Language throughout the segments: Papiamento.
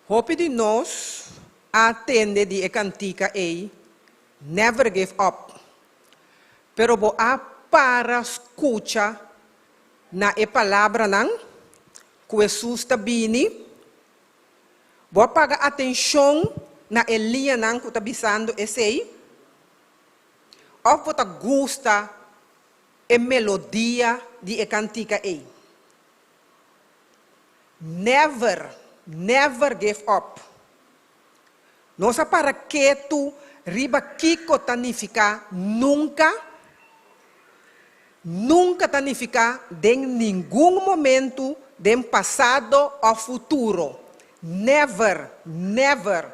Hopi di nos a tende di e kantika ei, "Never Give Up". Pero bo a para skucha na e palabranan ku Hesus ta bini? Bo a paga atenshon na e liñanan ku ta bisando esei? Òf bo ta gusta e melodia di e kantika ei? Never, never give up. Nos a para ketu riba kiko ta nifiká nunka? Nunka ta nifiká den ningun momentu den pasado òf futuro. Never, never.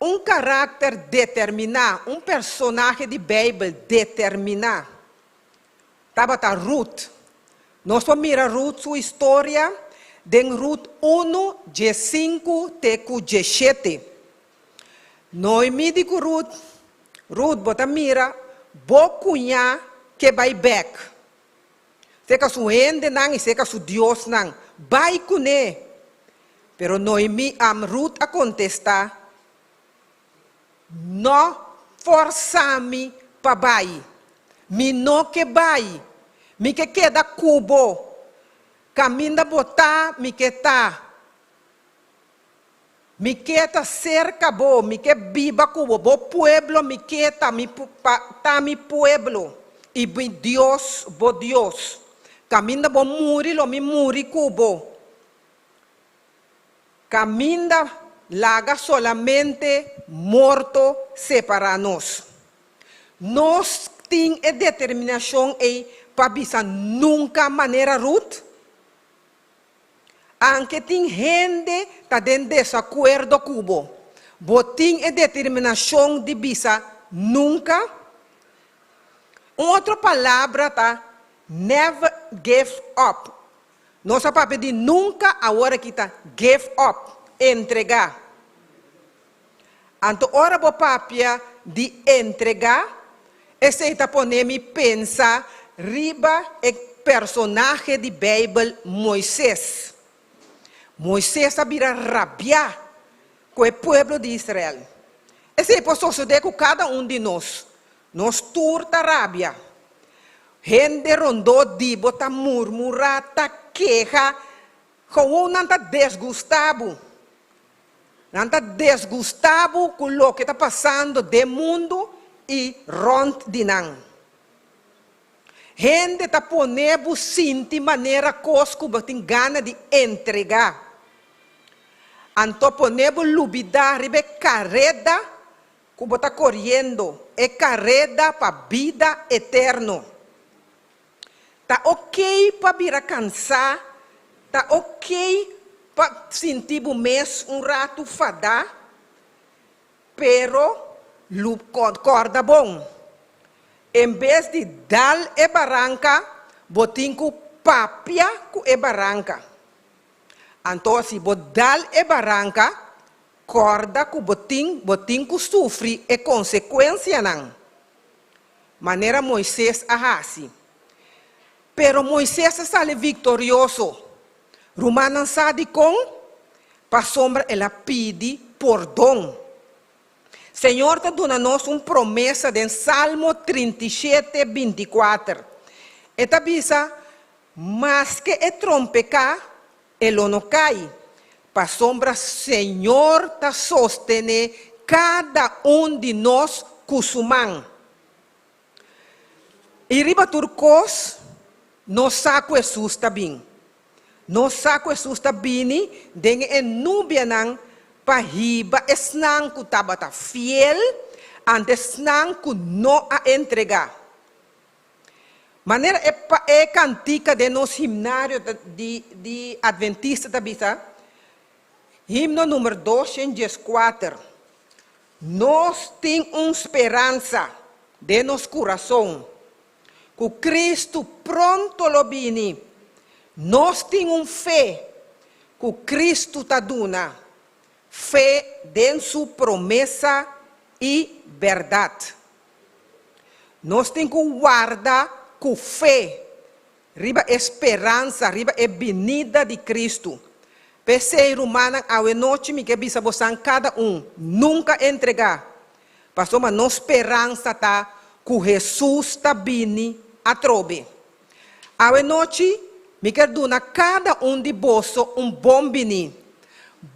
Un karakter determiná, un personahe di Beibel determiná, tabata Rut. Nos por mira Rut su historia den Rut unu, 15 te ku 17. Noemí di ku Rut, Rut, bo ta mira, bo kuñá ke bai bèk. Serka su hendenan i serka su diosnan. Bai kuné! Pero Noemí, Rut a kontestá, No forsa mi pa bai. Mi no ke bai. Mi ke keda ku bo. Kaminda bo ta, mi ke ta. Mi ke ta serka bo, mi ke biba ku bo. Bo pueblo mi ke ta, mi pa ta mi pueblo, i mi Dios bo Dios. Kaminda bo muri, lo mi muri ku bo. Kaminda laga solamente morto separá nos. Nos tin e determinashon ei pa bisa nunka manera Rut? Anke tin hende ta den desakuerdo ku bo, bo tin e determinashon di bisa nunka? Un otro palabra ta never give up. Nos a papia di nunka, awor aki ta give up, entregá. Anto ora bo papia di entregá, esei ta pone mi pensa riba e personahe di Beibel Moises. Moises a bira rabiá ku e pueblo di Israel. Esei por sosodé ku kada un di nos. Nos tur ta rabia. Hende rondó di bo ta murmurá, ta keha, gewoon nan ta desgustá bo. Nan ta desgustá bo ku loke ta pasando den mundu i rònt di nan. Hende ta pone bo sinti manera kos ku bo tin gana di entregá. Anto pone bo lubidá riba e kareda Ku bo ta koriendo e kareda pa bida eterno. Ta okey pa bira kansá, ta okey pa sinti bo mes un ratu fadá, pero lu kòrda bon, en bes di dal e baranka, bo tin ku papia ku e baranka. Anto si bo dal e baranka, Kòrda ku bo tin bo tin ku sufri e konsekuensianan, manera Moises a hasi. Pero Moises a sali viktorioso. Rumannan sa dikon? Pasobra el a pidi pordon. Señor ta duna nos un promesa den Salmo 37, 24. E ta bisa, Maske e trompeká, E lo no kai, pasobra Señor ta sostené kada un di nos ku su man. I riba tur kos, nos sa ku Hesus ta bin. Nos sa ku Hesus ta bini den e nubianan pa hiba esnan ku tabata fiel ante esnan ku no a entregá. Manera e pa e kantika den nos himnario ta di di Adventista ta bisa, himno number 214, Nos tin un speransa den nos kurason ku Kristu pronto lo bini. Nos tin un fe ku Kristu ta duna, fe den su promesa i bèrdat. Nos tin ku warda ku fe riba e speransa, riba e binida di Kristu. P'esei, rumannan, awe nochi mi ke bisa bosan kada un, nunka entregá, pasobra nos speransa ta ku Hesus ta bini atrobe. Awe nochi mi ker duna kada un di boso un bon bini.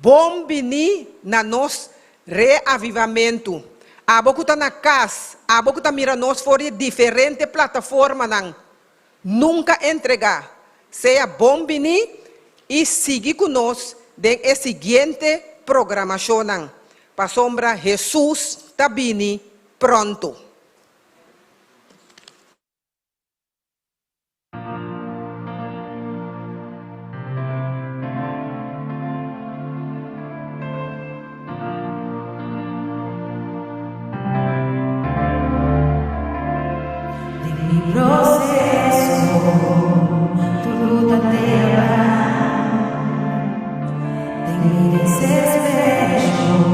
Bon bini na nos reavivamentu. Abo ku ta na kas, abo ku ta mira nos for di e diferente plataformanan, nunka entregá. Sea bon bini i sigui ku nos den e siguiente programashonnan, pasobra Hesus ta bini pronto. Den mi proceso tur luta te a Den mi desesperacion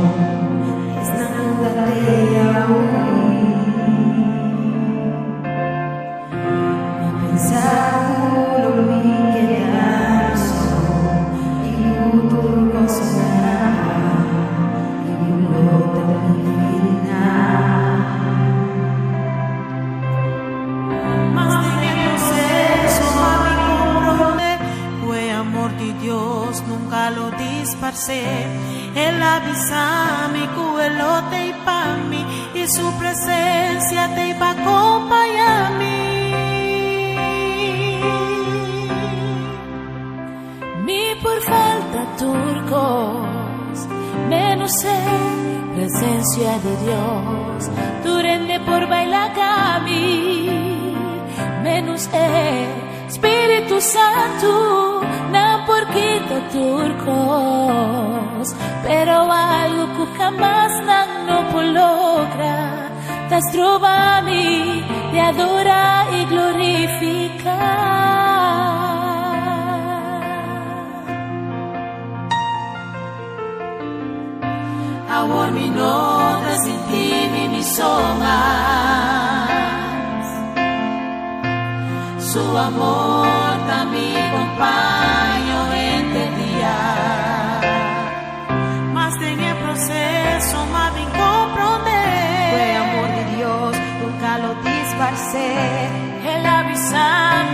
esnan cu ta te a hui. Mi pensa cu lo mi keda mi so y cu tur cos caba y cu lo ta mi final. Mas den e proceso a mi comprende cu e amor di Dios nunca lo disparce. El a bisa mi cu e lo t'ey pa mi. I su presencia t'ei pa compaña mi. Mi por falta tur cos, menos e presencia di Dios. Tur hende por baila ca mi, menos e Spiritu Santu. Nan por kita tur cos, pero algo cu hamas nan no por logra ta stroba mi di adora y glorifica. Awor mi no ta sinti mi mi so mas. Su amor ta mi compaño henter dia. Mas den e proceso m'a bin comprende. Cu e amor di Dios nunca lo disparce. El a bisa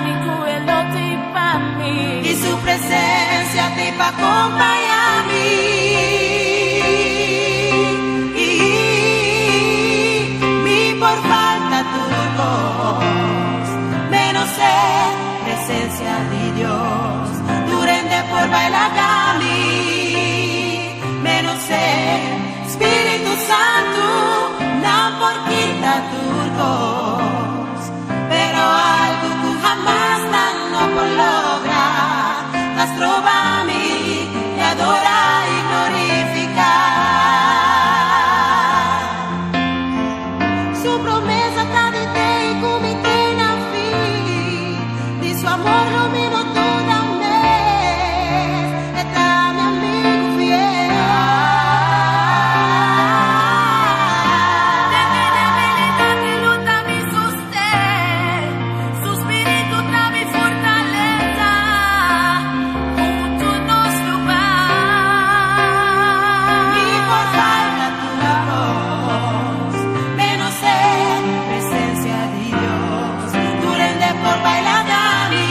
mi cu e lo t'ey pa mi. Y su presencia t'ey pa compaña mi. Mi por falta tur cos, menos e presencia di Dios. Tur hende por baila ca mi, menos e Spiritu Santu. Nan por kita tur cos, pero algo cu hamas nan no por logra ta stroba mi di adora y glorifica. Su promesa ta di te y cu mi te na fin. Di su amor lo mi no duda mes. E ta mi amigo fiel. Den mi debilidad e lo ta mi sosten. Su spiritu ta mi fortaleza. Hunto nos lo bai. Mi por falta tur cos, menos e presencia di Dios. Tur hende por baila ca mi.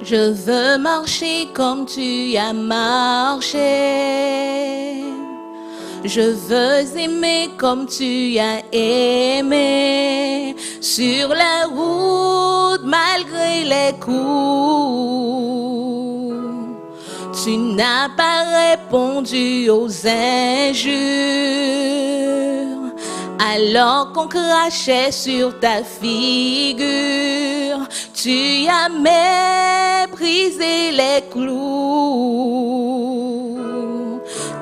Je veux marcher comme tu as marché. Je veux aimer comme tu as aimé. Sur la route, malgré les coups, tu n'as pas répondu aux injures. Alors qu'on crachait sur ta figure, tu as méprisé les clous.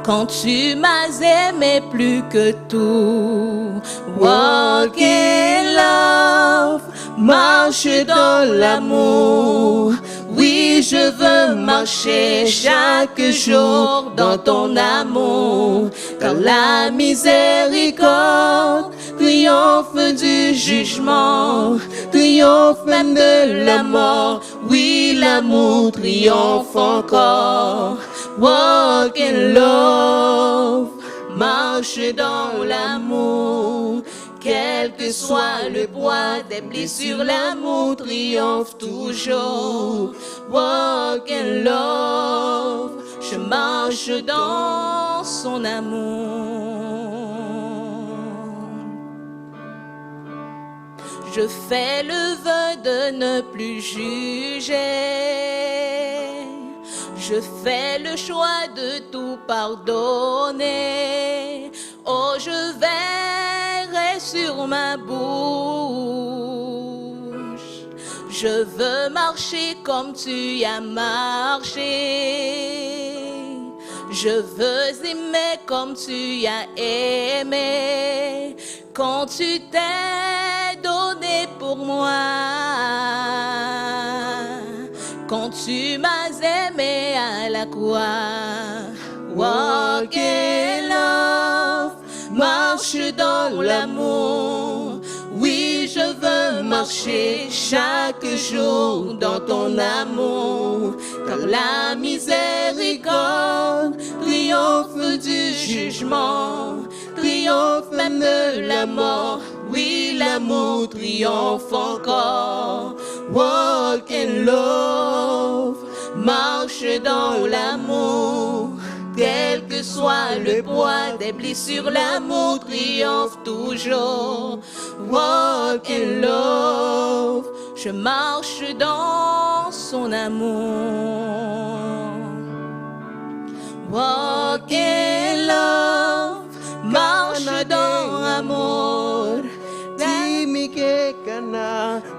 Quand tu m'as aimé plus que tout, walk in love, marche dans l'amour. Oui, je veux marcher chaque jour dans ton amour, car la miséricorde triomphe du jugement, triomphe même de la mort. Oui, l'amour triomphe encore. Walk in love, marche dans l'amour. Quel que soit le poids des blessures, l'amour triomphe toujours. Walk in love, je marche dans son amour. Je fais le vœu de ne plus juger. Je fais le choix de tout pardonner. Oh, je verrai sur ma bouche. Je veux marcher comme tu as marché. Je veux aimer comme tu as aimé. Quand tu t'es donné pour moi. Quand tu m'as aimé à la croix. Walk in love, marche dans l'amour. Oui, je veux marcher chaque jour dans ton amour. Car la miséricorde triomphe du jugement, triomphe même de la mort. Oui, l'amour triomphe encore. Walk in love, marche dans l'amour. Quel que soit le poids des blessures, l'amour triomphe toujours. Walk in love, je marche dans son amour. Walk in love, marche dans amor.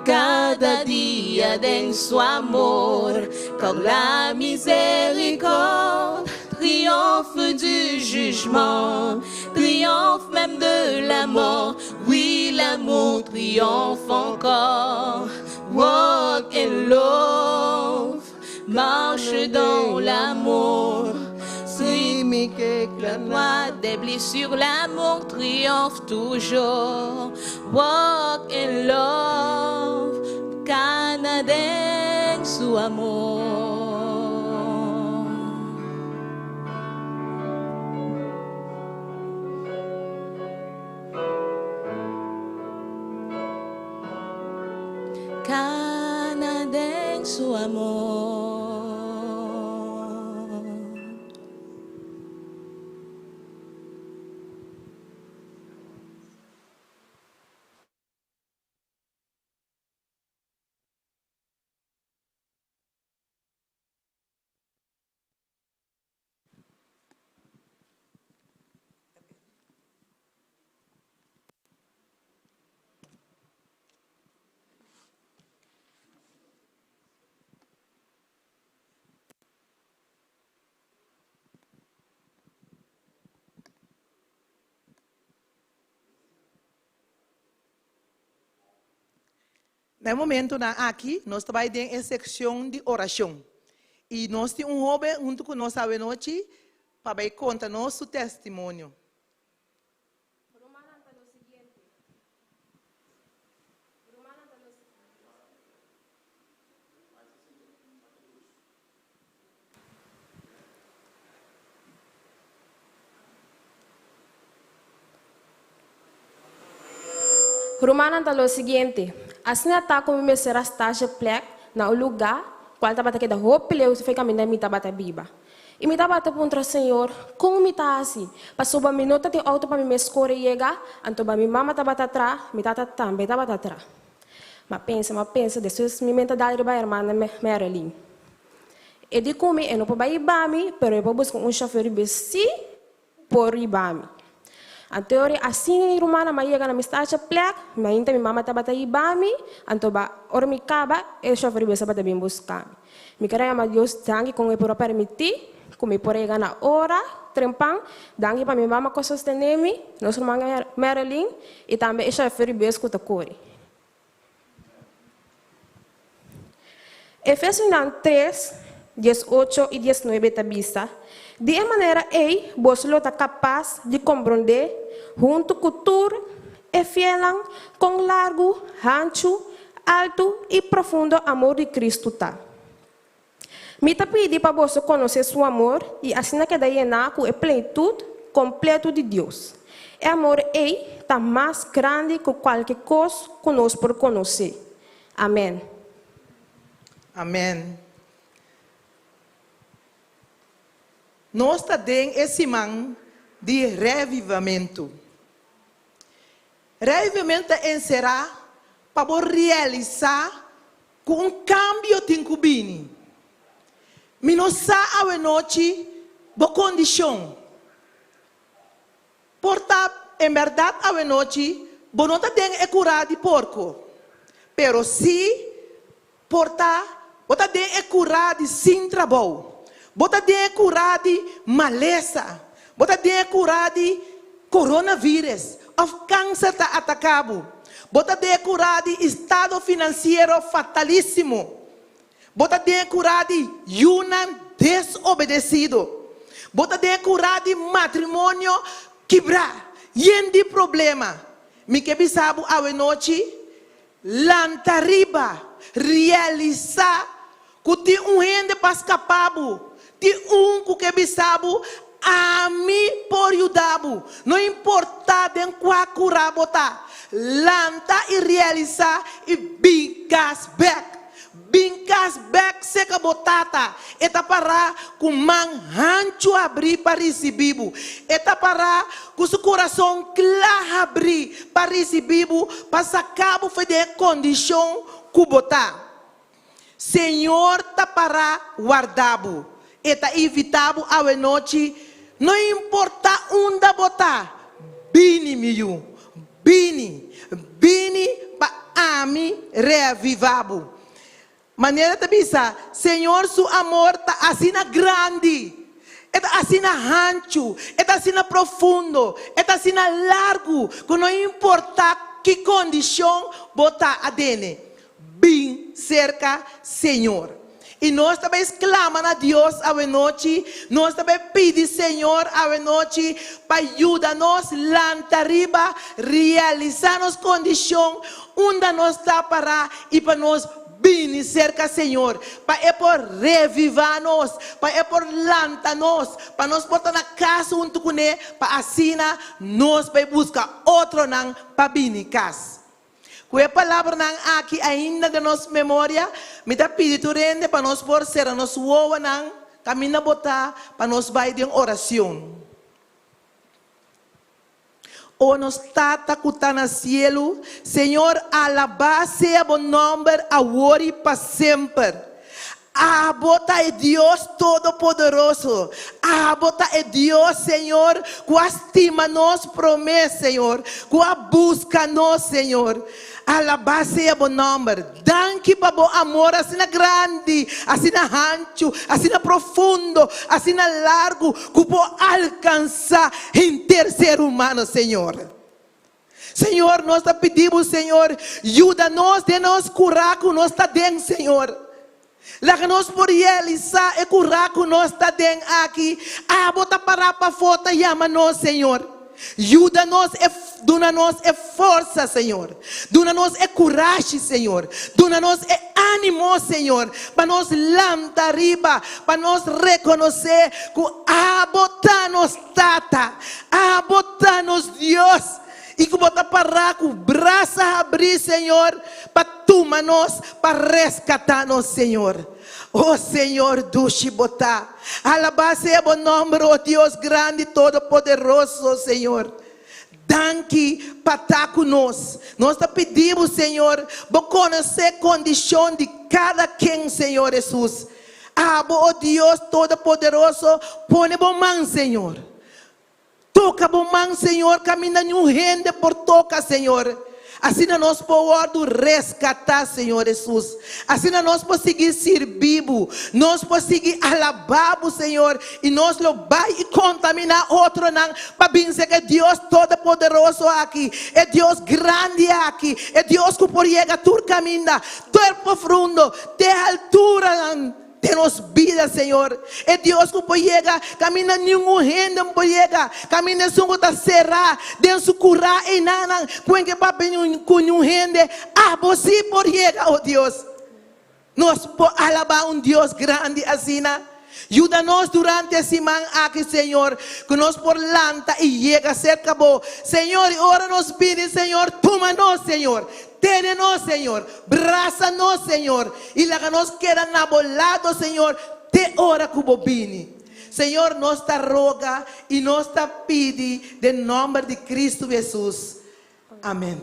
Cada dia den su amor, car la miséricorde triomphe du jugement, triomphe même de la mort. Oui, l'amour triomphe encore. Walk in love, marche dans l'amour. Le des blessures, l'amour triomphe toujours. Walk in love, Canada su amor. Canada su amor. Na e momentonan aki, nos ta bai den e sekshon di orashon. I nos tin un hóben huntu ku nos awenochi pa bai konta nos su testimonio. Rumannan ta lo siguiente, Asina ta ku mi mester a stasje plek na un lugá kual tabata keda hopi leu for kaminda mi tabata biba. I mi tabata puntra Señor, Kon mi ta hasi? Pasobra mi no ta tin outo pa mi mes kore yega, anto ba mi mama tabata tra, mi tata tambe tabata tra. M'a pensa, m'a pensa, despues mi menta dal riba hermana Marilyn. E di ku mi e no por bai hiba mi, pero e por buska un shofèr riba e sí por hiba mi. Anto e ora asina mi rumannan a yega na mi stacha plek, mi ainda mi mama tabata hiba mi, anto ba ora mi kaba e shofèr riba e tabata bin buska mi. Mi ker a yama Dios danki kon e por a permití ku mi por a yega na ora trempan, danki pa mi mama ku a sostené mi, nos ruman Marilyn i tambe e shofèr riba ku ta kore. Efesionan tres, diesocho i diesnuebe ta bisa, Di e manera ei boso lo ta kapas di komprondé huntu ku tur e fielnan kon largu, hanchu, altu i profundo amor di Kristu ta. Mi ta pidi pa boso konosé su amor i asina keda yená ku e plenitut kompletu di Dios. E amor ei ta mas grandi ku kualke kos ku nos por konosé. Amèn. Amèn. Nos ta den e siman di revivamentu. Revivamentu ta enserá pa bo realisá Ku un kambio tin ku bini. Mi no sa awenochi bo kondishon. Por ta en bèrdat awenochi bo no ta den e kurá di porko, pero sí por ta bo ta den e kurá di sin trabou, bo ta den e kurá di malesa, bo ta den e kurá di coronavirus òf kanser ta ataká bo. Bo ta den e kurá di estado finansiero fatalísimo. Bo ta den e kurá di yunan desobedesido. Bo ta den e kurá di matrimonio kibrá, yen di problema. Mi ke bisa bo awenochi, lanta riba, realisá Ku tin un hende pa skapá bo. Tin un ku ke bisa bo, Ami por yuda bo. No importá den kua kurá bo ta, lanta i realisá i bin kas bèk. Bin kas bèk seka bo tata. E ta pará ku man hanchu habrí pa risibí bo. E ta pará ku su kurason kla habrí pa risibí bo, pa saká bo for di e kondishon ku bo ta. Señor ta pará warda bo. E ta invitá bo awenochi, no importá unda bo ta, bini, mi yu, bini, bini pa ami reavivá bo. Manera ta bisa, Señor su amor ta asina grandi, e ta asina hanchu, e ta asina profundo, e ta asina largu, ku no importá ki kondishon bo ta adene, Bin serka Señor. I nos ta bai sklama na Dios awenochi, nos ta bai pidi Señor awenochi pa yuda nos lanta riba, realisá nos kondishon unda nos ta pará i pa nos bini serka Señor, pa E por revivá nos, pa E por lanta nos, pa nos por ta na kas huntu kuné, pa asina nos bai buska otronan pa bini kas. Ku e palabranan aki ainda den nos memoria, mi ta pidi tur hende pa nos por sera nos wowonan kaminda bo ta pa nos bai den oracion. O nos Tata ku ta na cielu, Señor, alabá sea bo nomber awor i pa semper. Abo ta e Dios Todopoderoso. Abo ta e Dios, Señor, ku a stima nos promé, Señor, ku a buska nos, Señor. Alabá sea bo nòmber. Danki pa bo amor asina grandi, asina hanchu, asina profundo, asina largu, ku por alkansá henter ser humano, Señor. Señor, nos ta pidi bo, Señor, yuda nos den nos kurá ku nos ta den, Señor. Laga nos por realisá e kurá ku nos ta den aki. Abo ta pará pafó ta yama nos, Señor. Yuda nos e duna nos e forsa, Señor. Duna nos e kurashi, Señor. Duna nos e ánimo, Señor, pa nos lanta riba, pa nos rekonosé ku abo ta nos Tata, abo ta nos Dios. I ku bo ta pará ku brasa habrí, Señor, pa tuma nos, pa reskatá nos, Señor. O Señor, dushi bo ta. Alabá sea bo nòmber, o Dios grandi, todopoderoso, Señor. Danki pa ta ku nos. Nos ta pidi bo, Señor, bo konosé kondishon di kada ken, Señor Hesus. Abo, o Dios Todopoderoso, pone bo man, Señor. Toka bo man, Señor, kaminda niun hende por toka, Señor. Asina nos por wòrdu reskatá, Señor Hesus. Asina nos por sigui sirbi bo. Nos por sigui alabá bo, Señor, i nos lo bai i kontaminá otronan pa binse ku e Dios Todopoderoso aki, e Dios grandi aki, e Dios ku por yega tur kaminda, tur profundo, te alturanan den nos bida, Señor. E Dios ku por yega kaminda ningun hende no por yega, kaminda esun ku ta será den su kurá einanan, ku en ke papia ku niun hende, abo sí por yega, o Dios. Nos por alabá un Dios grandi asina? Yuda nos durante e siman aki, Señor, ku nos por lanta i yega serka Bo, Señor, i ora nos bini, Señor, tuma nos, Señor. Tene nos, Señor. Brasa nos, Señor, i laga nos keda na Bo lado, Señor, te ora ku Bo bini. Señor, nos ta roga i nos ta pidi den nòmber di Kristu Hesus. Amèn.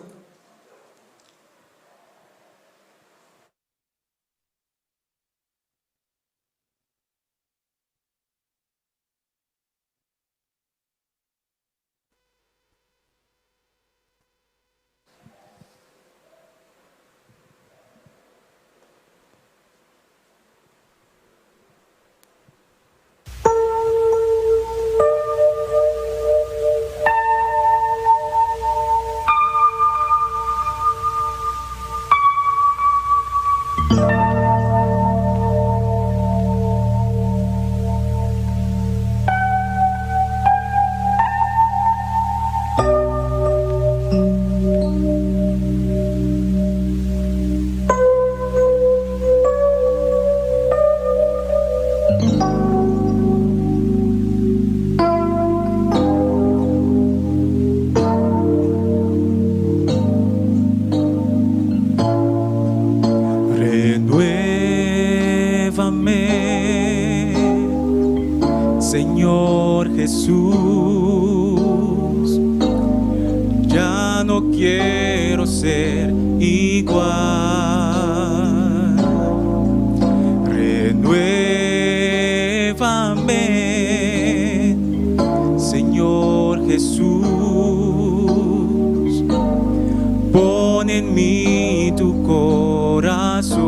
Renuévame, Señor Jesús. Ya no quiero ser igual. Renuévame, Señor Jesús. Pon en mí tu corazón,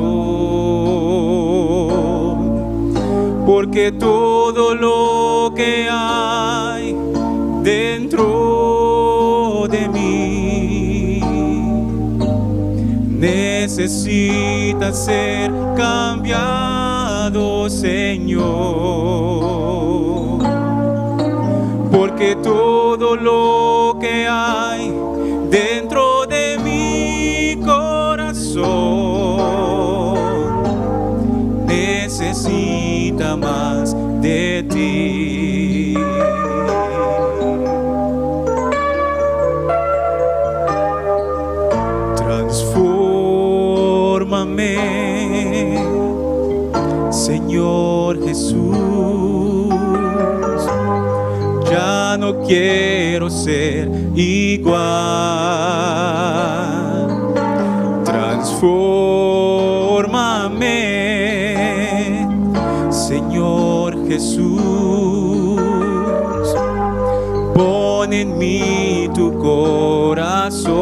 porque todo lo que hay dentro de mí necesita ser cambiado, Señor. Porque todo lo que hay dentro de mi corazón necesita más de ti. Transfórmame, Señor Jesús. Ya no quiero ser igual. Transfórmame, Señor Jesús. Pon en mí tu corazón,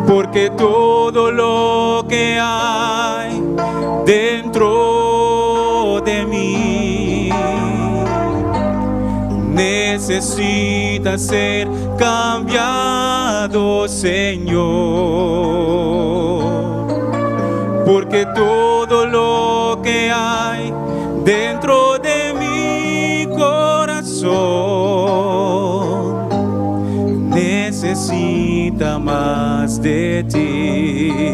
porque todo lo que hay dentro de mí necesita ser cambiado, Señor, porque todo lo que hay dentro de mi corazón necesita más de ti.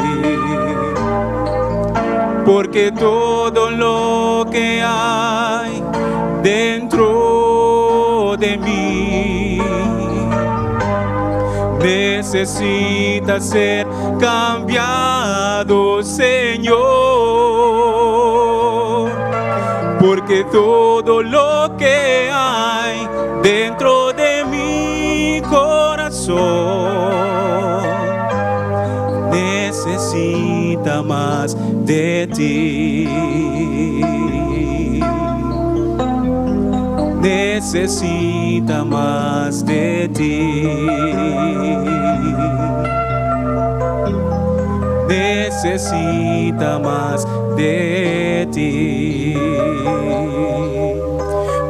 Porque todo lo que hay dentro de mí Necesita ser cambiado, Señor. Porque todo lo que hay dentro de mi corazón necesita mas de ti. Necesita mas de ti. Necesita mas de ti.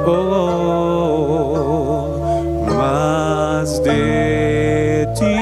Oh, mas de ti.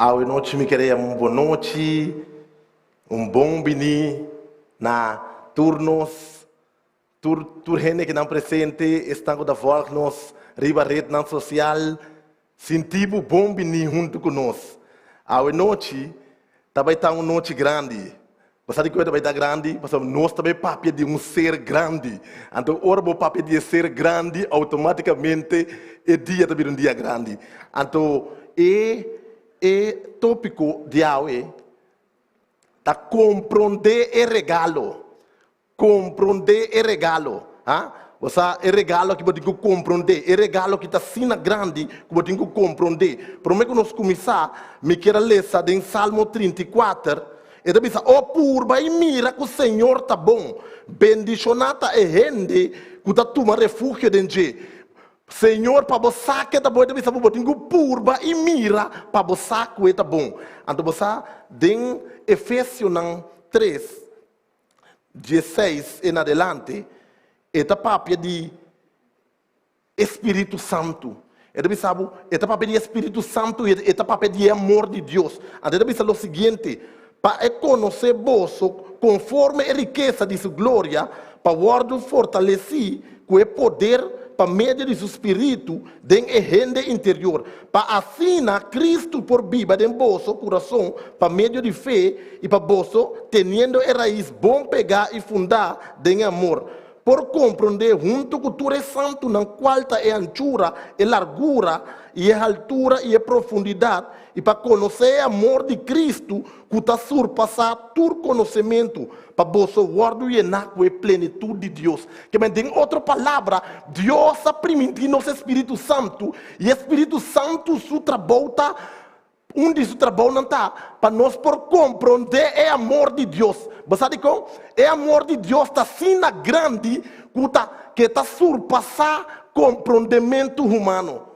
Awe nochi mi kere yama un bon nochi, un bon bini na tur nos, tur tur hende kinan presente, esnan ku ta volg nos riba rednan sosial, sinti bo bon bini huntu ku nos. Awe nochi ta bai ta un nochi grandi. Bo sa dikon e ta bai ta grandi? Pasobra nos ta bai papia di un ser grandi. Anto ora bo papia di e ser grandi, outomátikamente e dia ta bira un dia grandi. Anto e e tópiko di awe ta komprondé e regalo. Komprondé e regalo. Ha? Bo sa e regalo aki bo tin ku komprondé. E regalo aki ta asina grandi ku bo tin ku komprondé. Promé ku nos kuminsá, mi kier a lesa den Salmo 34. E ta bisa, O purba i mira ku Señor ta bon. Bendishoná ta e hende ku ta tuma refugio den dje. Señor, pa bo sa ke ta bon, e ta bisa bo, bo tin ku purba i mira pa bo sa ku e ta bon. Anto bo sa den Efesionan 3, 16 en adelante, e ta papia di e Spiritu Santu. E ta bisa bo, e ta papia di e Spiritu Santu i e ta papia di e amor di Dios. Anto e ta bisa lo siguiente, Pa e konosé boso konforme e rikesa di su gloria, pa wòrdu fortalesí ku e poder pa medio di su Spiritu den e hende interior, pa asina Kristu por biba den boso kurason pa medio di fe, i pa boso, teniendo e rais bon pegá i fundá den e amor, por komprondé huntu ku tur e santunan kual ta e anchura, e largura, i e haltura i e profundidat, i pa konosé e amor di Kristu ku ta surpasá tur konosementu, pa boso wòrdu yená ku e plenitut di Dios. Ke men, den otro palabra, Dios a primintí nos e Spiritu Santu, i e Spiritu Santu su trabou ta, un di su trabounan ta pa nos por komprondé e amor di Dios. Bo sa dikon? E amor di Dios ta asina grandi ku ta ke ta surpasá komprondementu humano.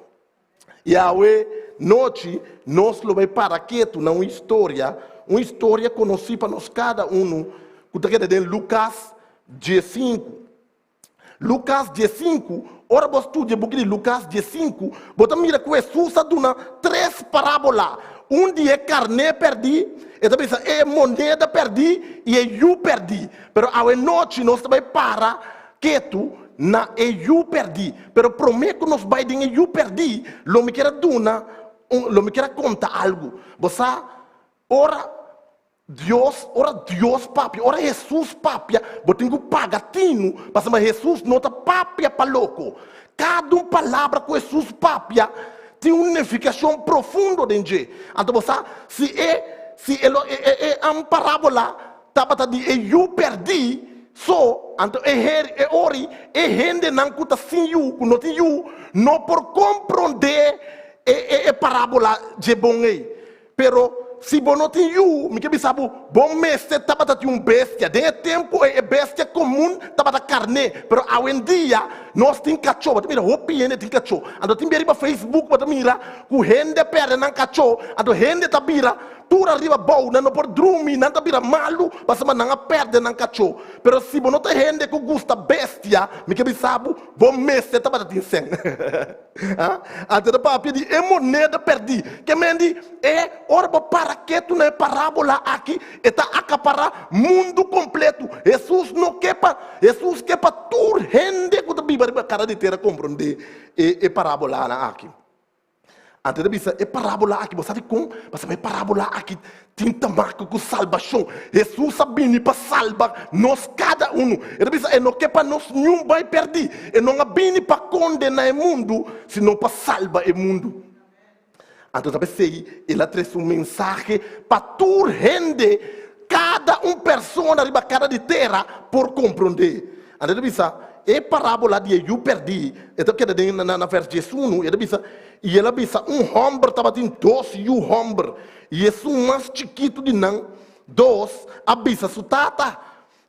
I awe nochi nos lo bai para ketu na un historia, un historia konosí pa nos kada unu, ku ta keda den Lukas diesinku. Lukas diesinku, ora bo studia e buki di Lukas diesinku, bo ta mira ku Hesus a duna tres parábola. Un di e karné pèrdí, e ta bisa e moneda pèrdí i e yu pèrdí. Pero awe nochi nos ta bai para ketu na e yu pèrdí. Pero promé ku nos bai den e yu pèrdí, lo mi kier a duna un, lo mi kier a konta algu. Bo sa, ora Dios, ora Dios papia, ora Hesus papia, bo tin ku paga tinu, pasobra Hesus no ta papia pa loko. Kada un palabra ku Hesus papia tin un nifikashon profundo den dje. Anto bo sa, si e, si e lo, e, e, e un parábola tabata di e yu pèrdí, So, anto e her, e ori, e hendenan ku ta sin yu, ku no tin yu, no por komprondé e, e, e parábola dje bon ei. Pero, si bo no tin yu, mi ke bisa bo, bo mester tabata tin un bestia. Den e tempu ei, e bestia komun tabata karné, pero awendia nos tin kachó. Bo ta mira hopi hende tin kachó. Anto tin bia riba Facebook bo ta mira ku hende pèrdè nan kachó, anto hende ta bira. Tur ariba bou, nan no por drumi, nan ta bira malu, pasobra nan a pèrdè nan kachó. Pero si bo no ta hende ku gusta bestia, mi ke bisa bo, bo mester tabata tin sèn. Anto ta papia di e moneda pèrdí. Ke men di, e ora bo para ketu na e parábola aki, e ta akapará mundu kompletu. Hesus no ke pa, Hesus ke pa tur hende ku ta biba riba kara di tera komprondé e parábolanan aki. Anto e ta bisa, e parábola aki, bo sa dikon? Pasobra e parábola aki tin ta maka ku salbashon. Hesus a bini pa salba nos kada unu. E ta bisa, e no ke pa nos niun bai pèrdí. E no a bini pa kondená e mundu, sino pa salba e mundu. Anto ta p'esei el a trese un mensahe pa tur hende, kada un persona riba kara di tera por komprondé. Anto e ta bisa, E parábola di e yu pèrdí, e ta keda den na vèrs diesunu, e ta bisa, I el a bisa, Un hòmber tabatin dos yu hòmber, i esun mas chikitu di nan dos a bisa su tata,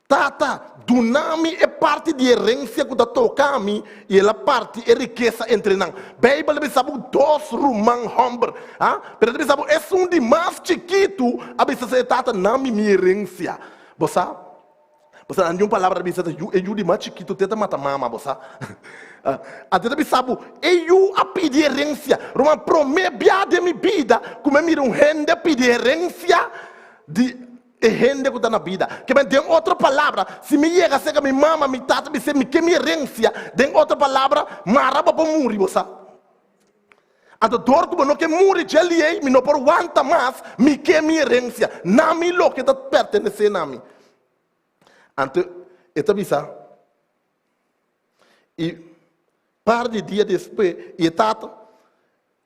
Tata, duna mi e parti di herensia ku ta toka mi, i el a parti e rikesa entre nan. Beibel ta bisa bo dos ruman hòmber, ha? Pero e ta bisa bo esun di mas chikitu a bisa su e tata, Na mi mi herensia. Bo sa? Bo sa, nan di un palabra ta bisa ta yu, e yu di mas chikitu te ta mata mama, bo sa. Anto ta bisa bo, e yu a pidi herensia. Ruman, promé bia den mi bida ku mi a mira un hende a pidi herensia di e hende ku ta na bida. Ke men, den otro palabra, si mi yega serka mi mama, mi tata bis'é mi ke mi herensia, den otro palabra, mara bo por muri, bo sa. Anto dor ku bo no ke muri dje liei, mi no por wanta mas, mi ke mi herensia, na mi loke ta pertenesé na mi. Anto e ta bisa, i par di dia despues, i e tata,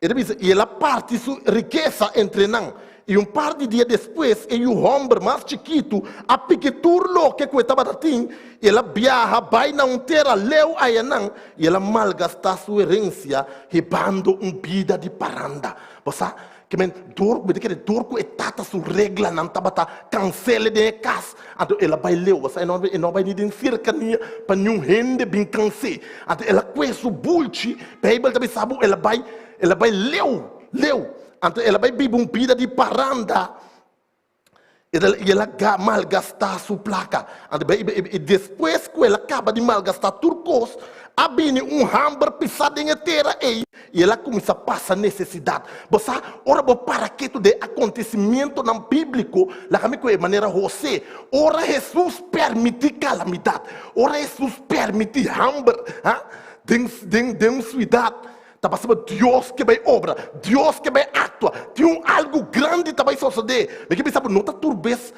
e ta bisa, i el a parti su rikesa entre nan. I un par di dia despues, e yu hòmber mas chikitu a piki tur loke ku e tabata tin, i el a biaha bai na un tera leu ayanan, i el a malgastá su herensia hibando un bida di paranda. Bo sa, ke men dor, mi ta kere dor ku e tata su reglanan tabata kansele den e kas, anto el a bai leu. Bo sa, e no e no a bai ni den serkania pa niun hende bin kans'é. Anto el a kue su bulchi, Beibel ta bisa bo, el a bai, el a bai leu, leu. Anto el a bai biba un bida di paranda i el a malgastá su plaka. Anto i despues ku el a kaba di malgastá tur kos, a bini un hamber pisá den e tera ei i el a kuminsá pasa nesesidat. Bo sa, ora bo para ketu den akontesimentonan bíbliko, laga mi ku e manera Hosé, ora Hesus permití kalamidat, ora Hesus permití hamber den den un siudat, Ta pasobra Dios ke bai obra, Dios ke bai aktua, tin un algu grandi ta bai sosodé. Mi ke bisa bo, no ta tur bes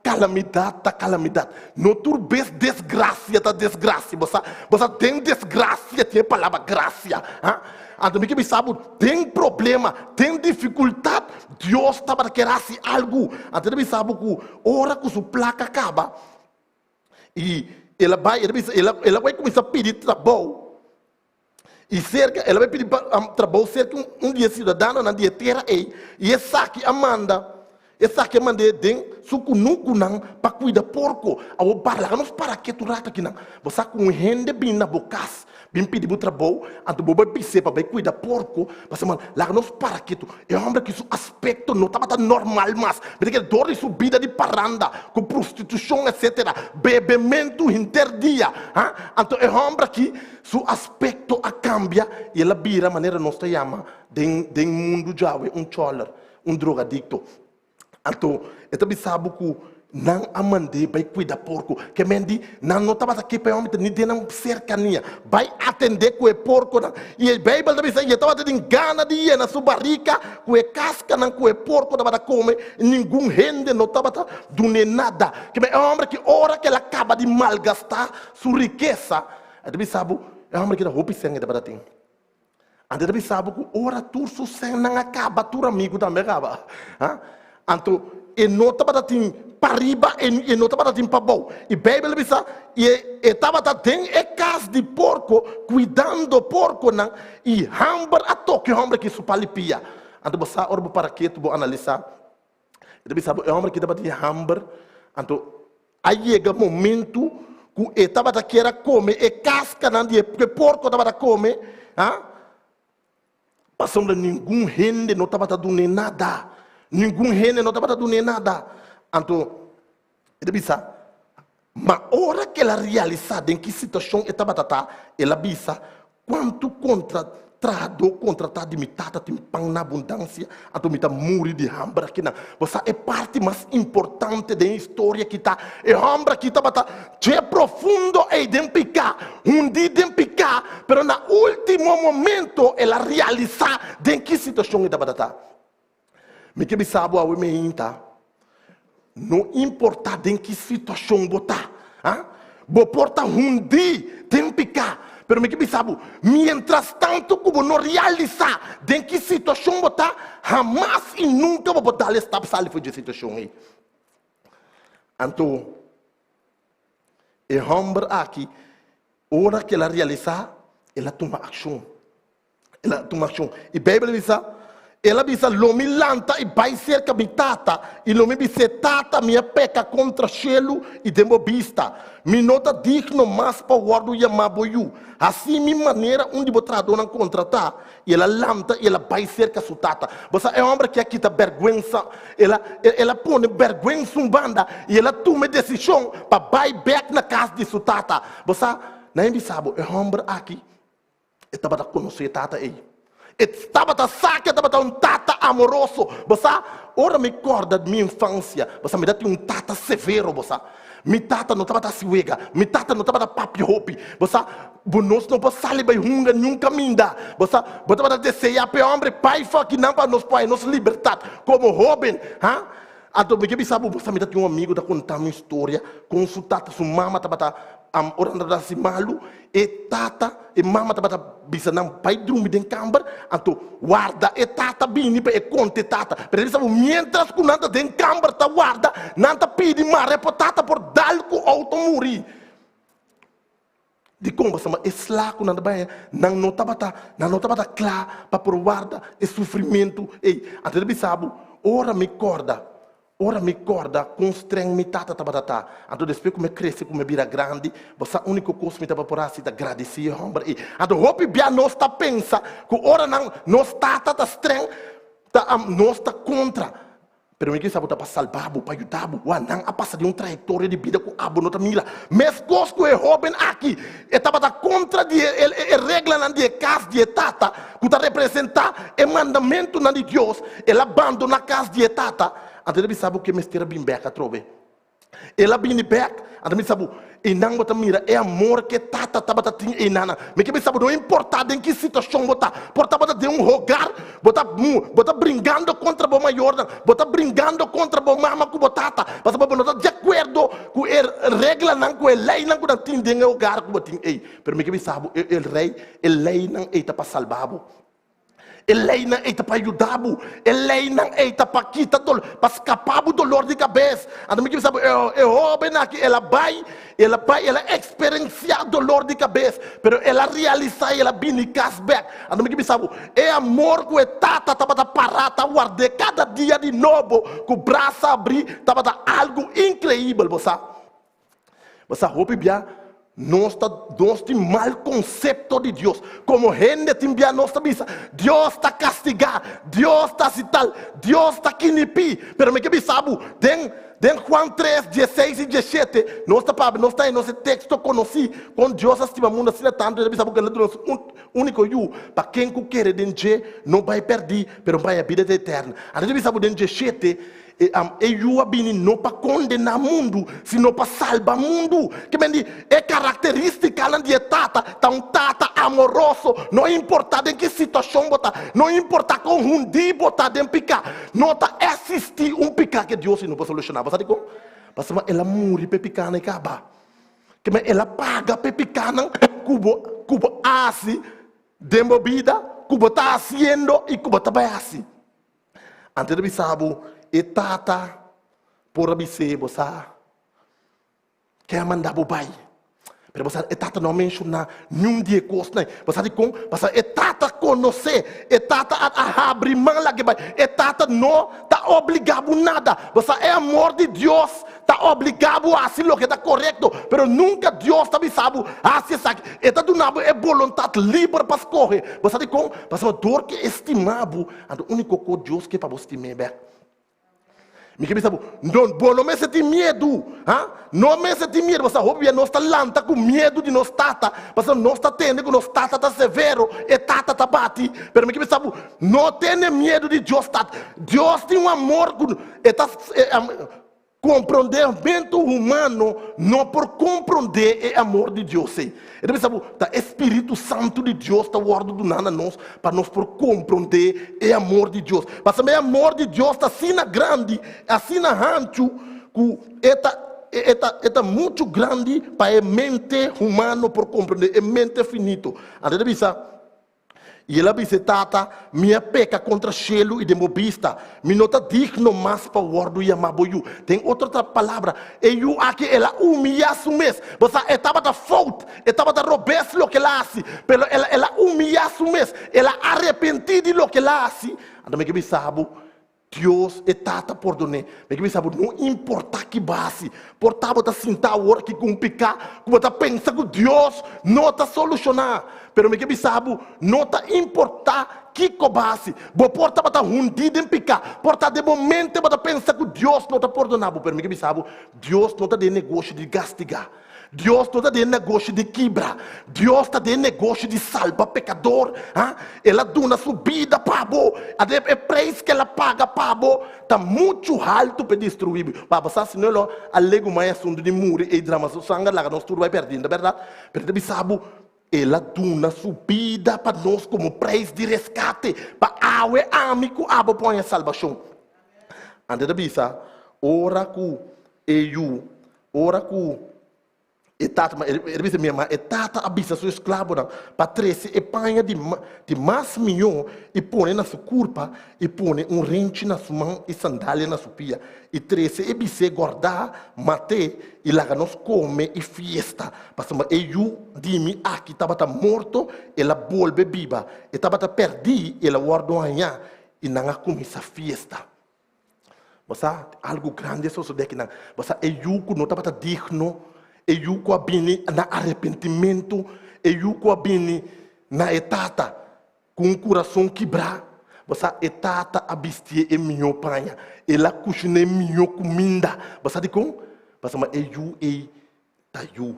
kalamidat ta kalamidat, no tur bes desgrasia ta desgrasia. Bo sa, bo sa den desgrasia tin e palabra grasia, ha. Anto mi ke bisa bo, den problema, den difikultat, Dios tabata kier hasi algu. Anto e ta bisa bo ku ora ku su plaka kaba, i el a bai, el a bisa, el a bai kuminsá pidi trabou. I serka, el a bai pidi trabou serka un di e siudadanonan di e tera ei, i esaki a manda, esaki a mand'é den su kunukunan pa kuida porko. Awor para, laga nos para ketu rato akinan. Bo sa ku un hende bini na bo kas, bin pidi bo trabou, anto bo bai bis'é pa bai kuida porko, pasobra laga nos para ketu. E hòmber aki su aspekto no tabata normal mas. Mi ta kere dor di su bida di paranda, ku prostitushon etsetera, bebementu henter dia. Ha? Anto e hòmber aki su aspekto a kambia i el a bira manera nos ta yama den den mundu djawe un chòler, un drogadikto. Anto e ta bisa bo ku nan a mand'é bai kuida porko. Ke men di, nan no tabata ke pa e hòmber ni den nan serkania bai atendé ku e porkonan. I e Beibel ta bisa, i e tabata tin gana di yena su barika ku e kaskanan ku e porko tabata kome, i ningun hende no tabata dun'é nada. Ke men e hòmber ki ora ku el a kaba di malgastá su rikesa, e ta bisa bo, e hòmber ki ta hopi sèn e tabata tin. Anto e ta bisa bo ku ora tur su sènnan a kaba, tur amigu tambe a kaba. Anto e no tabata tin pariba, e no tabata tin pabou. I Beibel a bisa, i e tabata den e kas di porko, kuidando porkonan, i hamber a toka e hòmber aki su palipia. Anto bo sa, ora bo para ketu, bo analisá, e ta bisa bo, e hòmber aki tabatin hamber, anto A yega momentu ku e tabata kier a kome e kaskanan di e ku e porko tabata kome, ha? Pasobra ningun hende no tabata dun'é nada. Ningun hende no tabata dun'é nada. Anto e ta bisa, Ma ora ku el a realisá den ki situashon e tabata ta, el a bisa, Kuantu kontra trahadó kontratá di mi tata tin pan na abundansia, anto mi ta muri di hamber akinan. Bo sa e parti mas importante den e historia aki ta, e hòmber aki tabata dje profundo ei den piká, hundí den piká, pero na último momento el a realisá den ki situashon e tabata ta. Mi ke bisa bo awe meinta, no importá den ki situashon bo ta, ha, bo por ta hundí den piká, pero mi ke bisa bo, mientras tantu ku bo no realisá den ki situashon bo ta, hamas i nunka bo por dal e stap sali for dje situashon ei. Anto, e hòmber aki, ora ku el a realisá, el a tuma akshon. El a tuma akshon. I Beibel a bisa, El a bisa, Lo mi lanta i bai serka mi tata, i lo mi bis'é, Tata, mi a peka kontra shelu i den bo bista. Mi no ta digno mas pa wòrdu yamá bo yu. Hasi mi manera un di bo trahadónan kontratá. I el a lanta i el a bai serka su tata. Bo sa, e hòmber aki a kita bèrgwensa. El a, el a pone bèrgwensa un banda i el a tuma e desishon pa bai bèk na kas di su tata. Bo sa, nan a bisa bo, e hòmber aki E tabata konosé e tata ei. E tabata sa ku e tabata un tata amoroso. Bo sa, ora mi kòrda mi infansia, bo sa, mi ta tin un tata severo, bo sa. Mi tata no tabata hasi wega, mi tata no tabata papia hopi. Bo sa, bo nos no por sali bai hunga niun kaminda. Bo sa, bo tabata deseá pa e hòmber bai for akinan pa nos por haña nos libertat komo hóben, ha. Anto mi ke bisa bo, bo sa mi ta tin un amigu ta konta mi historia kon su tata, su mama tabata ora nan tabata hasi malu, e tata, e mama tabata bisa nan bai drumi den kamber, anto warda e tata bini pa e konta e tata. Pero e bisa bo mientras ku nan ta den kamber ta warda, nan ta pidi mare pa tata por dal ku outo muri. Dikon? Pasobra e sla ku nan ta bai haña, nan no tabata, nan no tabata kla pa por warda e sufrimentu ei. Anto e ta bisa bo, Ora mi kòrda, ora mi kòrda kon strèng mi tata tabata ta, anto despues ku mi a krese, ku mi a bira grandi, bo sa úniko kos mi tabata por hasi ta gradisí e hòmber ei. Anto hopi bia nos ta pensa ku ora nan nos tata ta strèng, ta nos ta kontra. Pero mi kisa bo ta pa salba bo, pa yuda bo. Wak, nan a pasa den un trayektoria di bida ku abo no ta mira. Meskos ku e hóben aki, e tabata kontra di e e reglanan di e kas di e tata, ku ta representá e mandamentunan di Dios, el a bandoná kas di e tata. Anto el a bisa bo ku e mester a bin bèk atrobe. El a bini bek, anto mi sa bo, einan bo ta mira e amor ku e tata tabata tin einan. Mi ke bisa bo, no importá den ki situashon bo ta, por tabata den un hogar, bo ta bo ta bringando kontra bo mayornan, bo ta bringando kontra bo mama ku bo tata, pasobra bo no ta di akuerdo ku e reglanan, ku e leinan ku nan tin den e hogar ku bo tin ei. Pero mi ke bisa bo, e rei, e leinan ei ta pa salba bo. E leinan ei ta pa yuda bo. E leinan ei ta pa kita dolor, pa skapa bo dolor di kabes. Anto mi ke bisa bo, e hoben aki el a bai, el a bai, el a eksperensiá dolor di kabes, pero el a realisá i el a bini kas bèk. Anto mi ke bisa bo, e amor ku e tata tabata pará ta ward'é kada dia di nobo ku brasa abrí tabata algu inkreibel, bo sa. Bo sa hopi bia nos ta nos tin mal konsepto di Dios. Komo hende tin bia nos ta bisa, Dios ta kastigá, Dios ta hasi tal, Dios ta kinipí. Pero mi ke bisa bo, den den Juan tres, dieseis i diesshete nos ta papia, nos ta haña nos e teksto konosí kon Dios a stima mundu asina tantu, el a bisa bo ku el a duna su úniko Yu, pa ken ku kere den dje no bai pèrdí, pero bai haña bida eterno. Anto el a bisa bo den diesshete, E am, e Yu a bini no pa kondená mundu, sino pa salba mundu. Ke men di, e karakterístikanan di e Tata ta un Tata amoroso, no importá den ki situashon bo ta, no importá kon hundí bo ta den piká, no ta eksistí un piká ke Dios no por solushoná. Bo sa dikon? Pasobra el a muri pa e pikánan ei kaba. Ke men el a paga pa e pikánan ku bo, ku bo a hasi den bo bida, ku bo ta hasiendo i ku bo ta bai hasi. Antes di bisa bo, e tata por a bis'é, bo sa ke a manda bo bai. Pero bo sa, e tata no a menshoná niun di e kosnan. Bo sa dikon? Pasobra e tata konosé, e tata a habri man laga e bai. E tata no ta obligá bo nada. Bo sa, e amor di Dios ta obligá bo hasi loke ta korekto, pero nunka Dios ta bisa bo hasi esaki. E ta duna bo e boluntat liber pa skohe. Bo sa dikon? Pasobra dor ke e stima bo, Anto úniko ku Dios ke pa bo stim'é bèk. Mi ke bisa bo, no, bo no mester tin miedu, ha? No mester tin miedu, pasobra hopi bia nos ta lanta ku miedu di nos tata, pasobra nos ta tende ku nos tata ta severo, e tata ta bati, pero mi ke bisa bo, no tene miedu di Dios tata. Dios tin un amor ku e ta, Komprondementu humano no por komprondé e amor di Dios ei. E ta bisa bo, ta e spiritu santu di Dios ta wòrdu duná na nos pa nos por komprondé e amor di Dios. Pasobra e amor di Dios ta asina grandi, asina hanchu, ku e ta e ta e ta muchu grandi pa e mente humano por komprondé, e mente finito. Anto e ta bisa. I el a bisa e tata, Mi a peka kontra shelu i den bo bista. Mi no ta digno mas pa wòrdu yamá bo yu. Den otro palabra, e yu aki el a umiyá su mes. Bo sa, e tabata fout, e tabata robes loke el a hasi, pero el el a umiyá su mes, el a arepentí di loke el a hasi. Anto mi ke bisa bo, Dios e Tata pordon'é. Mi ke bisa bo, no importá ki bo hasi, por ta bo ta sinta awor aki ku un piká ku bo ta pensa ku Dios no ta solushoná. Pero mi ke bisa bo, no ta importá kiko bo hasi, bo por tabata hundí den piká, por ta den bo mente bo ta pensa ku Dios no ta pordoná bo, pero mi ke bisa bo, Dios no ta den negoshi di gastigá. Dios no ta den negoshi di kibra. Dios ta den negoshi di salba pekador. Ha? El a duna su bida pa bo. Ade e preis ku el a paga pa bo ta muchu haltu pa e destruí bo. Pa bo sa si no el lo a legumá e asuntu di muri ei drama su sanger laga nos tur bai pèrdí, no ta bèrdat? Pero e ta bisa bo, el a duna su bida pa nos komo preis di reskate, pa awe ami ku abo por haña salbashon. Anto e ta bisa, ora ku e yu Ora ku e tata, e ta bisa mi, ma e tata a bisa su esklabonan pa trese e paña di di mas mihó i pone na su kurpa i pone un renchi na su man i sandalia na su pia i trese e bisé gòrdá, mat'é i laga nos kome i fiesta, pasobra e yu di mi aki tabata morto, el a bolbe biba, e tabata pèrdí, el a wòrdu hañá, i nan a kuminsá fiesta. Bo sa, algu grandi a sosodé akinan. Bo sa, e yu ku no tabata digno, e yu ku a bini na arepentimentu, e yu ku a bini na e tata ku un kurason kibrá, bo sa, e tata a bistié e mihó paña, el a kushiná e mihó kuminda. Bo sa dikon? Pasobra e yu ei ta yu.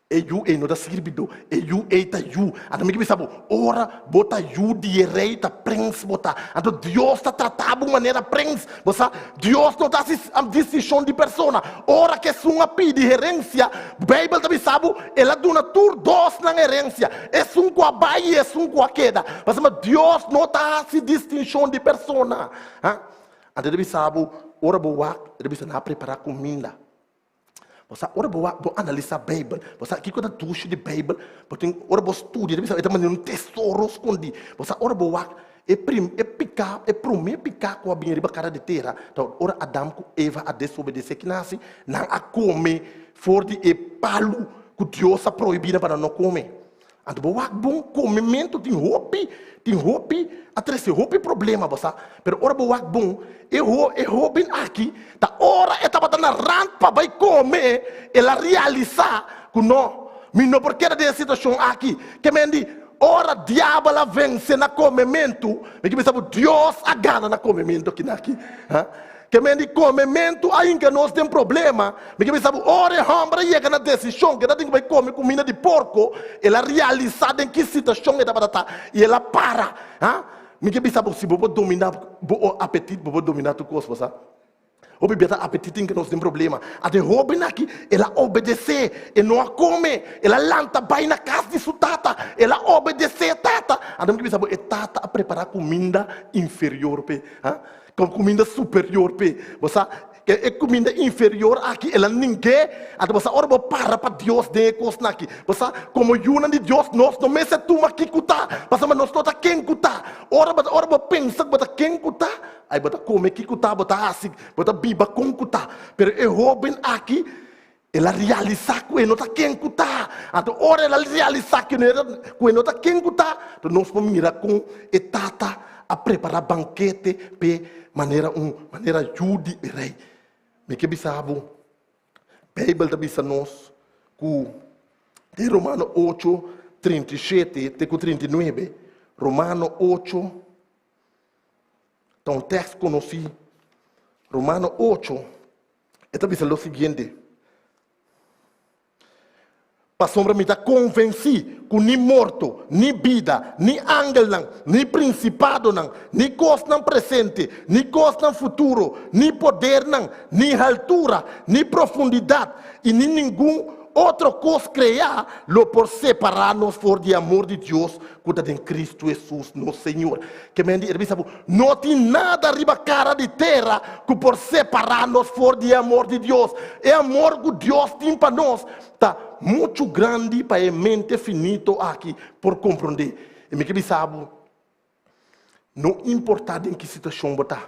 E yu ei no ta sirbidó, e yu ei ta yu. Anto mi ke bisa bo, ora bo ta yu di e rei, ta prens bo ta. Anto Dios ta trata bo manera prens. Bo sa, Dios no ta hasi distinshon di persona. Ora ku esun a pidi herensia, Beibel ta bisa bo, el a duna tur dos nan herensia, esun ku a bai i esun ku a keda. Pasobra Dios no ta hasi distinshon di persona. Anto e ta bisa bo, ora bo wak, e ta bisa nan a prepará kuminda. Bo sa, ora bo wak, bo analisá Beibel, bo sa kiko ta dushi di Beibel, bo tin, ora bo studia, ta bisa e ta manera un tesoro skondí. Bo sa, ora bo wak e prim, e piká, e promé piká ku a bini riba kara di tera, ta ora Adam ku Eva a desobedesé kina hasi? Nan a kome for di e palu ku Dios a prohibí nan pa nan no kome. Anto bo wak bon komementu tin hopi, tin hopi a trese hopi problema bo sa, pero ora bo wak bon e ho e hoben aki ta ora e tabata na rand pa bai kome el a realisa ku no, mi no por keda den e situashon aki, ke men di ora diabel a vense na komementu mi ke bisa bo Dios a gana na komementu akinaki. Ke men di komementu a hinka nos den problema. Mi ke bisa bo, ora e hòmber a yega na desishon ku e ta tin ku bai kome kumida di porko, el a realisá den ki situashon e tabata ta i el a para. Ha? Mi ke bisa bo, si bo por dominá bo apetit, bo por dominá tur kos, bo sa. Hopi bia ta apetit hinka nos den problema. Ata e hóben aki, el a obedesé, e no a kome, el a lanta bai na kas di su tata, el a obedesé e tata. Anto mi ke bisa bo, e tata a prepará kuminda inferior p'e. Ha? Kon kuminda superior p'e. Bo sa, ke e kuminda inferior aki el a ning'é. Anto bo sa ora bo para pa Dios den e kosnan aki. Bo sa, komo yunan di Dios nos no mester tuma ki ku ta, pasobra nos no ta ken ku ta. Ora bo ora bo pensa ku bo ta ken ku ta, ai bo ta kome ki ku ta, bo ta hasi, bo ta biba kon ku ta. Pero e hóben aki, el a realisá ku e no ta ken ku ta. Anto ora el a realisá ku e no ta ken ku ta, anto nos por mira kon e tata a prepará bankete p'e manera un manera yu di e rei. Mi ke bisa bo, Beibel ta bisa nos ku den Romano ocho, 37 te ku 39, Romano ocho ta un tèkst konosí. Romano 8, e ta bisa lo siguiente. Pasobra mi ta konvensí ku ni morto, ni bida, ni angelnan, ni prinsipadonan, ni kosnan presente, ni kosnan futuro, ni podernan, ni haltura, ni profundidat i ni ningun otro kos kreá lo por separá nos for di e amor di Dios ku ta den Kristu Hesus nos Señor. Ke men di e ta bisa bo, No tin nada riba kara di tera ku por separá nos for di e amor di Dios. E amor ku Dios tin pa nos ta muchu grandi pa e mente finito aki por komprondé. I mi ke bisa bo, no importá den ki situashon bo ta,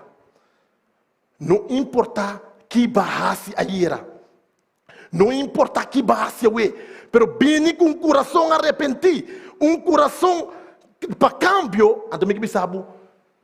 no importá ki bo a hasi ayera, no importá ki bo a hasi awe, pero bini ku un kurason arepentí, un kurason pa kambio, anto mi ke bisa bo,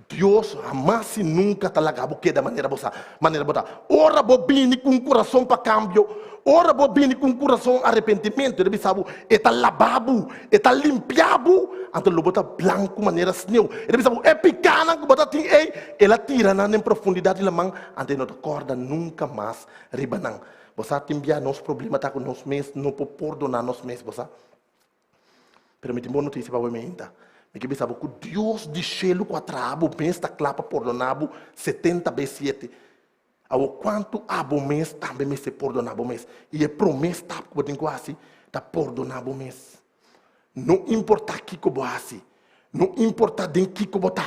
Dios hamas i nunka ta laga bo keda manera bo sa, manera bo ta. Ora bo bini ku un kurason pa kambio, ora bo bini ku un kurason arepentimentu, e ta bisa bo, e ta laba bo, e ta limpia bo, anto lo bo ta blanku manera sneu. E ta bisa bo, e pikanan ku bo ta tin ei, el a tira nan den profundidat di laman, anto e no ta kòrda nunka mas riba nan. Bo sa, tin bia nos problema ta ku nos mes no por pordoná nos mes, bo sa. Pero mi tin bon notisia pa bo meinta. Mi ke bisa bo ku Dios di shelu ku a traha bo mes ta kla pa pordoná bo setenta bes siete. Awor kuantu abo mes tambe mester pordoná bo mes? I e promé stap ku bo tin ku hasi ta pordoná bo mes. No importá kiko bo hasi, no importá den kiko bo ta,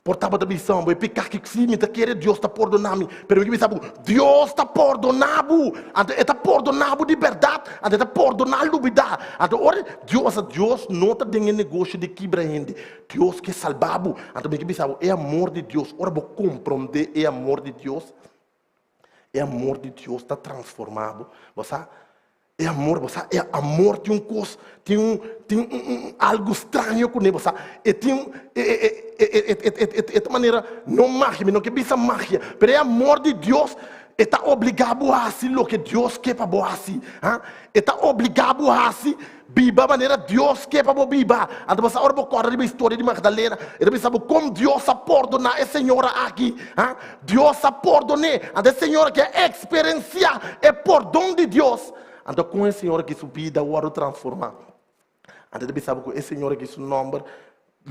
Por tabata bisa bo e piká ki si mi ta kere Dios ta pordoná mi, pero mi ke bisa bo, Dios ta pordoná bo! Anto e ta pordoná bo di bèrdat, anto e ta pordoná lubidá. Anto ora Dios, Dios no ta den e negoshi di kibra hende, Dios ke salba bo. Anto mi ke bisa bo, e amor di Dios, ora bo komprondé e amor di Dios, E amor di Dios ta transformá bo. Bo sa, e amor, bo sa, e amor tin un kos, tin un, tin un, un, algu straño kuné, bo sa. E tin un, e, e, e, e, e, e, e, e ta manera, no magia, mi no ke bisa magia, pero e amor di Dios, e ta obligá bo hasi loke Dios ke pa bo hasi, ha. E ta obligá bo hasi Biba manera Dios ke pa bo biba. Anto bo sa ora bo kòrda riba historia di Magdalena, e ta bisa bo kon Dios a pordoná e señora aki. Ha? Dios a pordon'é. Anto e señora ke a eksperensiá e pordon di Dios, anto kon e señora aki su bida a wòrdu transformá? Anto e ta bisa bo ku e señora aki su nòmber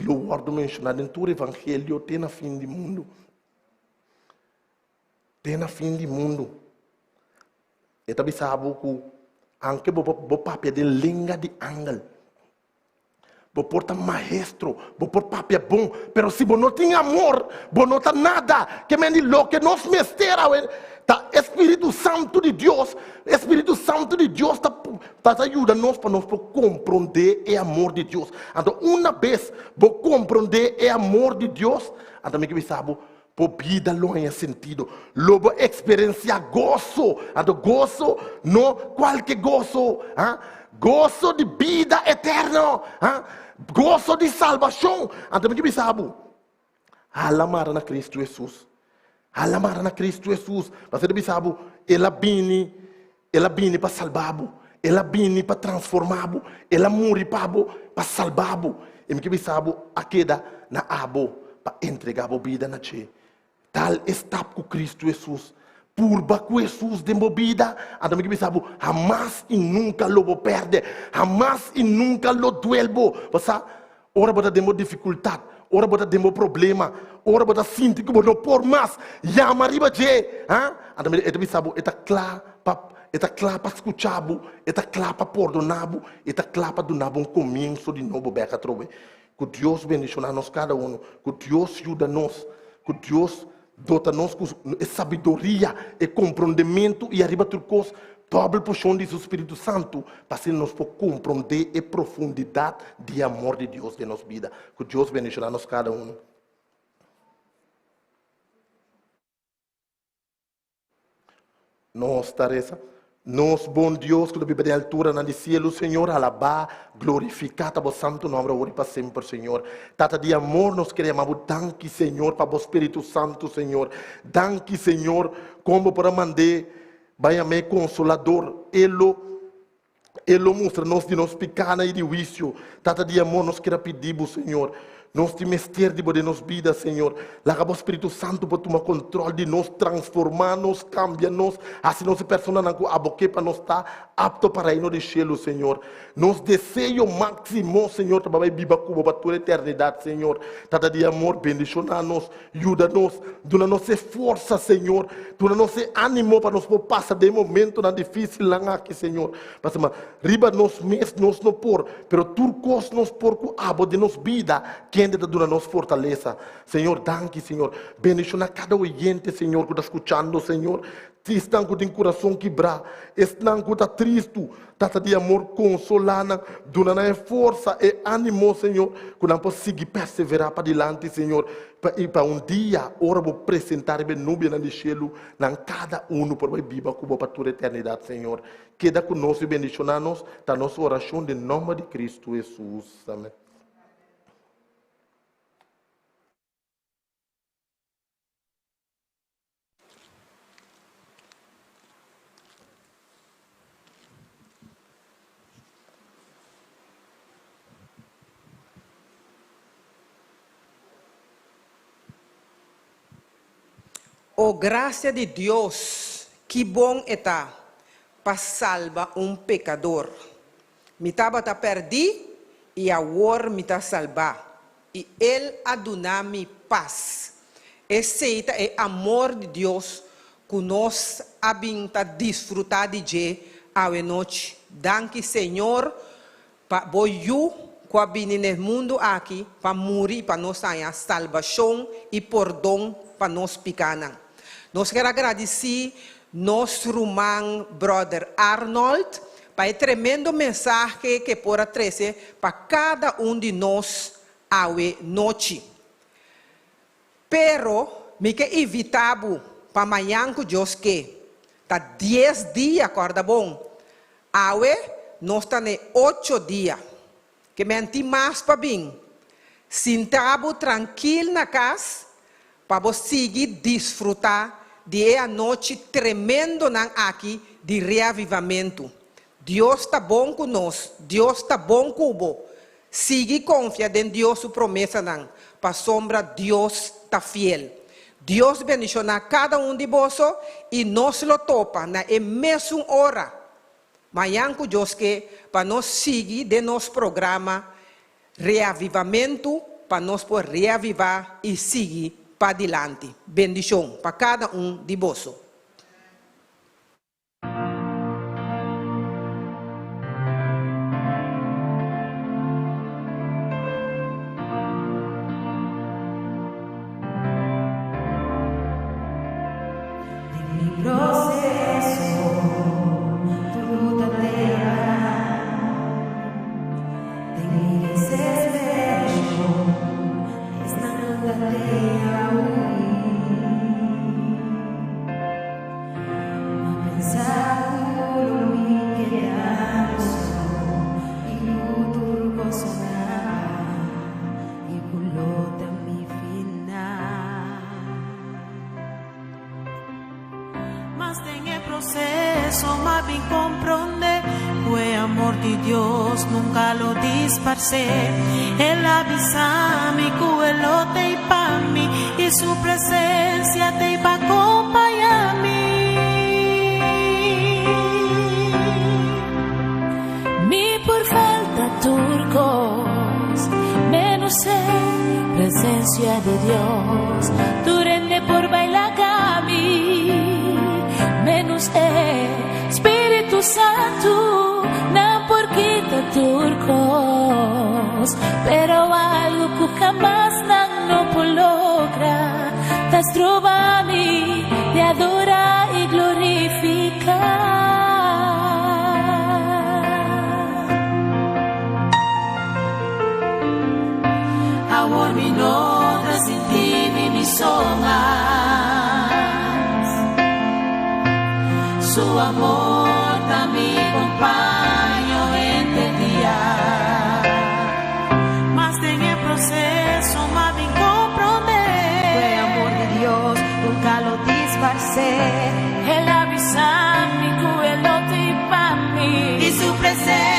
lo wòrdu menshoná den tur evangelio te na fin di mundu. Te na fin di mundu. E ta bisa bo ku anke bo bo papia den lenga di angel, bo por ta maestro, bo por papia bon, pero si bo no tin amor, bo no ta nada. Ke men di loke nos mester awe ta e Spiritu Santu di Dios. E Spiritu Santu di Dios ta ta yuda nos pa nos por komprondé e amor di Dios. Anto una bes bo komprondé e amor di Dios, anto mi ke bisa bo, Bo bida lo haña sentido. Lo bo eksperensiá goso. Anto goso, no kualke goso, ha? Goso di bida eterno, ha? Goso di salbashon. Anto mi ke bisa bo, hala mara na Kristu Hesus. Hala mara na Kristu Hesus. Pasobra e bisa bo, El a bini, El a bini pa salba bo. El a bini pa transformá bo. El a muri pa bo, pa salba bo. I mi ke bisa bo, a keda na abo pa entregá bo bida na dje. Tal e stap ku Kristu Hesus. Purba ku Hesus den bo bida, anto mi ke bisa bo, hamas i nunka lo bo pèrdè. Hamas i nunka lo duel bo. Bo sa, ora bo ta den bo difikultat, ora bo ta den bo problema, ora bo ta sinti ku bo no por mas, yama riba dje. Ha? Anto e ta bisa bo, e ta kla pa, e ta kla pa skucha bo, e ta kla pa pordoná bo, e ta kla pa duna bo un komienso di nobo bèk atrobe. Ku Dios bendishoná nos kada uno, ku Dios yuda nos, ku Dios dota nos ku e sabiduria, e komprondementu i ariba tur kos, dòbel porshon di su Spiritu Santu, pa asina nos por komprondé e profundidat di e amor di Dios den nos bida. Ku Dios bendishoná nos kada uno. Nos ta resa, Nos bon Dios ku ta biba den alturanan di sielu, Señor, alabá, glorifiká ta bo santu nòmber awor i pa semper, Señor. Tata di amor, nos kere yama bo danki, Señor, pa bo Spiritu Santu, Señor. Danki, Señor, kon bo por a mand'é bai yam'é e Konsolador. E lo E lo mustra nos di nos pikánan i di huisio. Tata di amor, nos kier a pidi bo, Señor. Nos tin mester di bo den nos bida, Señor. Laga bo Spiritu Santu por tuma control di nos, transforma nos, cambia nos, haci nos e personanan cu abo ke pa nos ta apto pa Reino di Cielo, Señor. Nos deseo maximo, Señor, ta pa bai biba cu bo pa tur eternidad, Señor. Tata di amor, bendiciona nos, yuda nos, duna nos e forsa, Señor, duna nos e animo pa nos por pasa den e momentonan dificilnan aki, Señor. Pasobra riba nos mes nos no por, pero tur cos nos por cu abo den nos bida, kende ta duna nos fortalesa. Señor, danki, Señor. Bendiciona cada oyente, Señor, cu ta scuchando, Señor. Esnan cu tin curason kibrá, esnan cu ta tristu, Tata di amor, consolá nan, duna nan e forsa, e ánimo, Señor, cu nan por sigui perseverá padilanti, Señor, pa i pa un dia, ora Bo presentá riba e nubianan di shelu, nan cada uno por bai biba cu Bo pa tur eternidad, Señor. Keda cu nos i bendicioná nos, ta nos oracion den nomber di Cristo Jesus. Amen. O gracia di Dios, ki bon e ta pa salba un pecador. Mi tabata perdí i awor mi ta salbá, i El a duna mi pas. Esei ta e amor di Dios ku nos a bin ta disfrutá di dje awe nochi. Danki Señor pa Bo Yu ku a bini n'e mundu aki pa muri pa nos haña salbashon i pordon pa nos pikánan. Nos kier a gradisí nos ruman Brother Arnold pa e tremendo mensahe ke por a trese pa kada un di nos awe nochi. Pero mi ke invitá bo pa mañan ku Dios ke. Ta dies dia, kòrda bon. Awe nos ta n'e ocho dia. Ke men tin mas pa bin. Sinta bo trankil na kas pa bo sigui disfrutá di e anochi tremendonan aki di reavivamentu. Dios ta bon ku nos, Dios ta bon ku bo. Sigui konfia den Dios su promesanan, pasobra Dios ta fiel. Dios bendishoná kada un di boso i nos lo topa na e mesun ora Mañan ku Dios ke pa nos sigui den nos programa Reavivamentu pa nos por reavivá i sigui padilanti. Bendishon pa kada un di boso. Den mi proceso tur luta te para Den mi desesperacion esnan luta te aun Ma pensa cu lo mi keda mi so y cu tur cos a caba y cu lo ta mi final. Mas den e proceso m'a bin comprende cu e amor di Dios nunca lo disparce. El a bisa mi cu e lo t'ey pa mi y su presencia t'ey pa compaña mi. Mi por falta tur cos, menos e presencia di Dios. Tur hende por baila cami, menos e Spiritu Santu. Nan por kita tur cos, pero algo cu jamas nan no por logra, ta stroba mi di adora y glorifica. Awor mi no ta sinti mi mi so mas. Su amor ta mi compaño henter dia. Mas den e proceso m'a bin comprende. Cu e amor di Dios nunca lo disparce. El a bisa mi cu e lo tin pa mi. Y su presencia.